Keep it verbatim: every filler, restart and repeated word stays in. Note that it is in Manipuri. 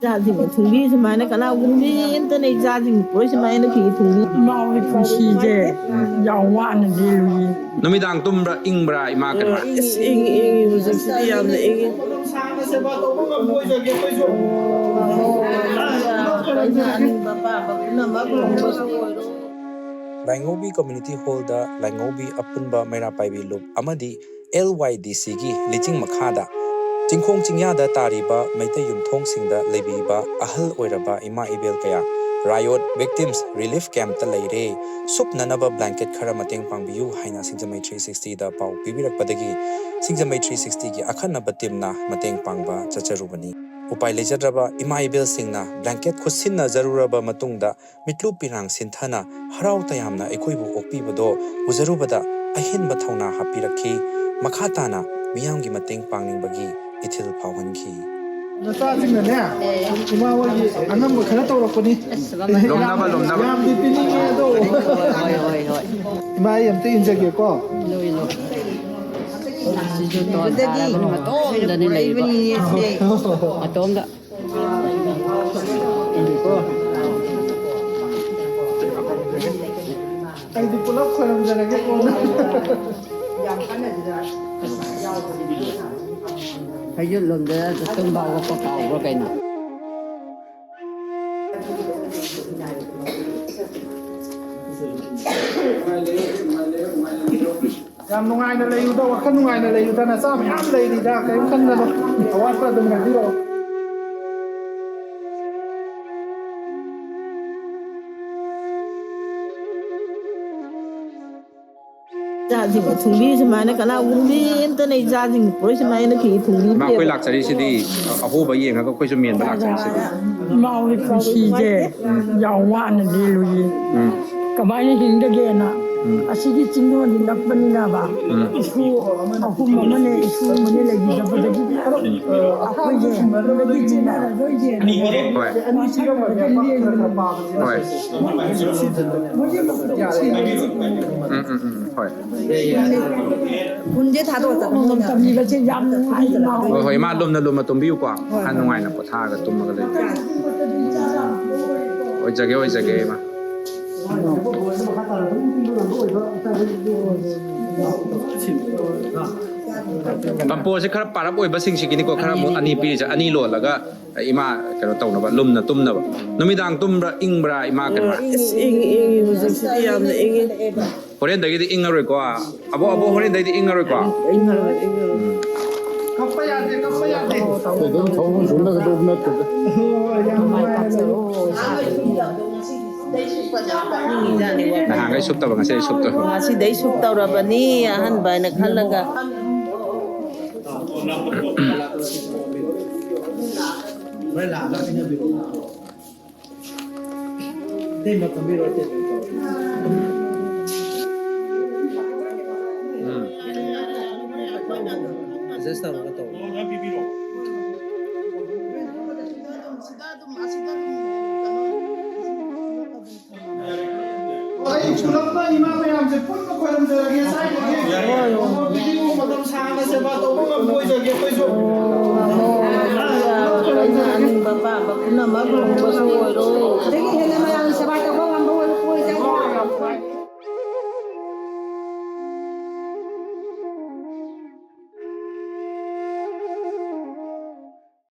ꯏꯆꯥꯁꯤꯡꯅ ꯊꯣꯡꯕꯤ ꯁꯨꯃꯥꯏꯅ ꯀꯅꯥꯒꯨꯝꯕꯤ ꯑꯝꯇꯅ ꯏꯆꯥꯁꯤꯡ ꯂꯣꯏ ꯁꯨꯃꯥꯏꯅ ꯐꯤ ꯊꯣꯡꯕꯤ꯫ ꯏꯃꯥ ꯍꯣꯏ ꯄꯨꯟꯁꯤꯁꯦ ꯌꯥꯝ ꯋꯥꯅ ꯂꯦꯜꯂꯨꯏ꯫ ꯅꯨꯃꯤꯗꯥꯡ ꯇꯨꯝꯕ꯭ꯔꯥ, ꯏꯪꯕ꯭ꯔꯥ, ꯏꯃꯥ ꯀꯩꯅꯣ? ꯏꯪꯉꯤ, ꯏꯪꯉꯤ, ꯏꯪꯉꯤ꯫ ꯍꯧꯖꯤꯛꯁꯤꯗꯤ ꯌꯥꯝꯅ ꯏꯪꯉꯤ꯫ ꯂꯥꯏꯉꯧꯕꯤ ꯀꯝꯃ꯭ꯌꯨꯅꯤꯇꯤ ꯍꯣꯜꯗ ꯂꯥꯏꯉꯧꯕꯤ ꯑꯄꯨꯟꯕ ꯃꯩꯔꯥ ꯄꯥꯏꯕꯤ ꯂꯨꯞ ꯑꯃꯗꯤ ꯑꯦꯜ ꯋꯥꯏ ꯗꯤ ꯁꯤꯒꯤ ꯂꯤꯆꯤꯡ ꯃꯈꯥꯗ ꯆꯤꯡꯈꯣꯡ ꯆꯤꯡꯌꯥꯗ ꯇꯥꯔꯤꯕ ꯃꯩꯇꯩ ꯌꯨꯝꯊꯣꯡꯁꯤꯡꯗ ꯂꯩꯕꯤꯕ ꯑꯍꯜ ꯑꯣꯏꯔꯕ ꯏꯃꯥ ꯏꯕꯦꯜ ꯀꯌꯥ ꯔꯥꯏꯑꯣꯠ ꯚꯤꯛꯇꯤꯝꯁ ꯔꯤꯂꯤꯐ ꯀꯦꯝꯞꯇ ꯂꯩꯔꯦ, ꯁꯨꯞꯅꯅꯕ ꯕ꯭ꯂꯥꯡꯀꯦꯠ ꯈꯔ ꯃꯇꯦꯡ ꯄꯥꯡꯕꯤꯌꯨ ꯍꯥꯏꯅ ꯁꯤꯡꯖꯃꯩ ꯊ꯭ꯔꯤ ꯁꯤꯛꯁꯇꯤꯗ ꯄꯥꯎ ꯄꯤꯕꯤꯔꯛꯄꯗꯒꯤ ꯁꯤꯡꯖꯃꯩ ꯊ꯭ꯔꯤ ꯁꯤꯛꯁꯇꯤꯒꯤ ꯑꯈꯟꯅꯕ ꯇꯤꯝꯅ ꯃꯇꯦꯡ ꯄꯥꯡꯕ ꯆꯠꯆꯔꯨꯕꯅꯤ꯫ ꯎꯄꯥꯏ ꯂꯩꯖꯗ꯭ꯔꯕ ꯏꯃꯥ ꯏꯕꯦꯜꯁꯤꯡꯅ ꯕ꯭ꯂꯥꯡꯀꯦꯠ ꯈꯨꯠꯁꯤꯟꯅꯖꯔꯨꯔꯕ ꯃꯇꯨꯡꯗ ꯃꯤꯠꯂꯨ ꯄꯤꯔꯥꯡ ꯁꯤꯟꯊꯅ ꯍꯔꯥꯎ ꯇꯌꯥꯝꯅ ꯑꯩꯈꯣꯏꯕꯨ ꯑꯣꯛꯄꯤꯕꯗꯣ ꯎꯖꯔꯨꯕꯗ ꯑꯍꯦꯟꯕ ꯊꯧꯅꯥ ꯍꯥꯞꯄꯤꯔꯛꯈꯤ꯫ ꯃꯈꯥ ꯇꯥꯅ ꯃꯤꯌꯥꯝꯒꯤ ꯃꯇꯦꯡ ꯄꯥꯡꯅꯤꯡꯕꯒꯤ ꯏꯊꯤꯜ ꯐꯥꯎꯍꯟꯈꯤ꯫ ꯅꯆꯥꯁꯤꯡꯅꯅꯦ, ꯏꯃꯥ ꯍꯣꯏꯒꯤ ꯑꯉꯝꯕ ꯈꯔ ꯇꯧꯔꯛꯄꯅꯤ꯫ ꯑꯁ, ꯂꯣꯝꯅꯕ, ꯂꯣꯝꯅꯕ꯫ ꯌꯥꯝꯗꯤ ꯄꯤꯅꯤꯡꯉꯦ ꯑꯗꯣ꯫ ꯍꯣꯏ, ꯍꯣꯏ, ꯍꯣꯏ, ꯍꯣꯏ꯫ ꯏꯃꯥ, ꯑꯩ ꯑꯝꯇ ꯏꯟꯖꯒꯦꯀꯣ꯫ ꯂꯣꯏ, ꯂꯣꯏ꯫ ꯁꯤꯁꯨ ꯇꯣꯟ ꯇꯥꯔꯕ ꯃꯇꯣꯝꯗꯅꯤ ꯂꯩꯔꯤꯕ꯫ ꯃꯇꯣꯝꯗ꯫ ꯑꯩꯗꯤ ꯄꯨꯂꯞ ꯈꯣꯏꯔꯝꯖꯔꯒꯦ ꯀꯣꯟꯅ꯫ ꯐꯩꯖꯨꯞ ꯂꯣꯝꯗ ꯇꯨꯝꯕ ꯍꯧꯒꯠꯄ ꯀꯥꯎꯕ꯭ꯔꯥ ꯀꯩꯅꯣ? ꯌꯥꯝ ꯅꯨꯡꯉꯥꯏꯅ ꯂꯩꯌꯨꯗ, ꯋꯥꯈꯜ ꯅꯨꯡꯉꯥꯏꯅ ꯂꯩꯌꯨꯗ, ꯅꯆꯥ ꯃꯌꯥꯝ ꯂꯩꯔꯤꯗ, ꯀꯔꯤꯝ ꯈꯟꯒꯅꯨ꯫ ꯑꯋꯥꯠꯄ ꯑꯗꯨꯝ ꯍꯥꯏꯕꯤꯔꯛꯑꯣ꯫ ꯏꯆꯥꯁꯤꯡꯅ ꯊꯣꯡꯕꯤ ꯁꯨꯃꯥꯏꯅ ꯀꯅꯥꯒꯨꯝꯕꯤ ꯑꯝꯇꯅ ꯏꯆꯥꯁꯤꯡ ꯂꯣꯏ ꯁꯨꯃꯥꯏꯅ ꯐꯤ ꯊꯣꯡꯕꯤ꯫ ꯃꯈꯣꯏ ꯂꯥꯛꯆꯔꯤꯁꯤꯗꯤ ꯑꯍꯣꯕ ꯌꯦꯡꯉꯒ ꯑꯩꯈꯣꯏꯁꯨ ꯃꯦꯟꯕ ꯂꯥꯛꯆꯔꯤꯁꯤꯗꯤ꯫ ꯏꯃꯥ ꯍꯣꯏ ꯄꯨꯟꯁꯤꯁꯦ ꯌꯥꯝ ꯋꯥꯅ ꯂꯦꯜꯂꯨꯏ꯫ ꯎꯝ꯫ ꯀꯃꯥꯏꯅ ꯍꯤꯡꯗꯒꯦꯅ꯫ ꯑꯁꯤꯒꯤ ꯆꯤꯡꯗꯣꯟꯗꯤ ꯅꯛꯄꯅꯤꯅꯕ, ꯎꯝ꯫ ꯏꯁꯨ ꯑꯍꯨꯝ ꯑꯃꯅꯦ, ꯏꯁꯨ ꯑꯃꯅꯦ ꯂꯩꯈꯤꯗꯕꯗꯒꯤ ꯑꯩꯈꯣꯏꯁꯦ ꯈꯨꯟꯗꯒꯤ ꯆꯦꯟꯅꯔꯔꯣꯏꯁꯦ꯫ ꯍꯣꯏ꯫ ꯃꯁꯥ ꯈꯔ ꯈꯔ ꯂꯦꯡꯗꯅ ꯍꯣꯏ꯫ ꯎꯝ, ꯎꯝ, ꯎꯝ, ꯍꯣꯏ꯫ ꯈꯨꯟꯁꯦ ꯊꯥꯗꯣꯛꯑ ꯆꯠꯄꯅꯤꯅ꯫ ꯇꯝꯕꯤꯕꯁꯦ ꯌꯥꯝ ꯅꯨꯡꯉꯥꯏꯗꯅ꯫ ꯍꯣꯏ, ꯍꯣꯏ, ꯏꯃꯥ ꯂꯨꯝꯅ ꯂꯨꯝꯅ ꯇꯨꯝꯕꯤꯌꯨꯀꯣ꯫ ꯍꯣꯏ, ꯍꯣꯏ꯫ ꯅꯨꯡꯉꯥꯏꯅ ꯄꯣꯊꯥꯔꯒ ꯇꯨꯝꯃꯒ ꯂꯩꯕꯤꯌꯨ꯫ ꯑꯣꯏꯖꯒꯦ, ꯑꯣꯏꯖꯒꯦ, ꯏꯃꯥ꯫ ꯀꯝꯄꯣꯁꯁꯦ ꯈꯔ ꯄꯥꯔꯞ ꯑꯣꯏꯕꯁꯤꯡꯁꯤꯒꯤꯅꯤꯀꯣ, ꯈꯔ ꯑꯃꯨꯛ ꯑꯅꯤ ꯄꯤꯔꯤꯁꯦ, ꯑꯅꯤ ꯂꯣꯜꯂꯒ ꯏꯃꯥ ꯀꯩꯅꯣ ꯇꯧꯅꯕ, ꯂꯨꯝꯅ ꯇꯨꯝꯅꯕ꯫ ꯅꯨꯃꯤꯗꯥꯡ ꯇꯨꯝꯕ꯭ꯔꯥ, ꯏꯪꯕ꯭ꯔꯥ, ꯏꯃꯥ, ꯀꯩꯅꯣ? ꯑ, ꯏꯁ, ꯏꯪꯉꯤ, ꯏꯪꯉꯤ, ꯍꯧꯖꯤꯛꯁꯤꯗꯤ ꯌꯥꯝꯅ ꯏꯪꯉꯤ꯫ ꯍꯣꯔꯦꯟꯗꯒꯤꯗꯤ ꯏꯪꯉꯔꯣꯏꯀꯣ? ꯑꯕꯣꯛ, ꯑꯕꯣꯛ, ꯍꯣꯔꯦꯟꯗꯒꯤꯗꯤ ꯏꯪꯉꯔꯣꯏꯀꯣ? ꯏꯪꯉꯔꯣꯏ, ꯏꯪꯉꯔꯣꯏ꯫ ꯎꯝ꯫ ꯀꯞꯄ ꯌꯥꯗꯦ, ꯀꯞꯄ ꯌꯥꯗꯦ꯫ ꯑꯗꯨꯝ ꯊꯧꯔꯣꯡ ꯁꯨꯝꯗꯒꯗꯧꯕ ꯅꯠꯇꯦꯗ꯫ ꯍꯣꯏ, ꯌꯥꯝ ꯅꯨꯡꯉꯥꯏꯔꯦ꯫ ꯅꯍꯥꯟꯈꯩ ꯁꯨꯞꯇꯕ, ꯉꯁꯤꯗꯤ ꯁꯨꯞꯇꯕ꯫ ꯉꯁꯤꯗꯩ ꯁꯨꯞꯇꯧꯔꯕꯅꯤ ꯑꯍꯟꯕ ꯍꯥꯏꯅ ꯈꯜꯂꯒ꯫ ꯎꯝ꯫ ꯑꯦꯗꯖꯁ ꯇꯧꯔꯒ ꯇꯧ꯫ ꯑꯩ ꯄꯨꯂꯞꯅ ꯏꯃꯥ ꯃꯌꯥꯝꯁꯦ ꯄꯨꯟꯅ ꯈꯣꯏꯔꯝꯖꯔꯒꯦ꯫ ꯁ꯭ꯋꯥꯏꯗꯒꯤ ꯚꯤꯗꯤꯑꯣ ꯃꯇꯝ ꯁꯥꯡꯅ ꯁꯦꯕꯥ ꯇꯧꯕ ꯉꯝꯕ ꯑꯣꯏꯖꯒꯦ ꯑꯩꯈꯣꯏꯁꯨ꯫ ꯑꯅꯤꯡꯕ ꯄꯥꯝꯕ ꯄꯨꯝꯅꯃꯛ ꯂꯨꯍꯣꯡꯕꯁꯨ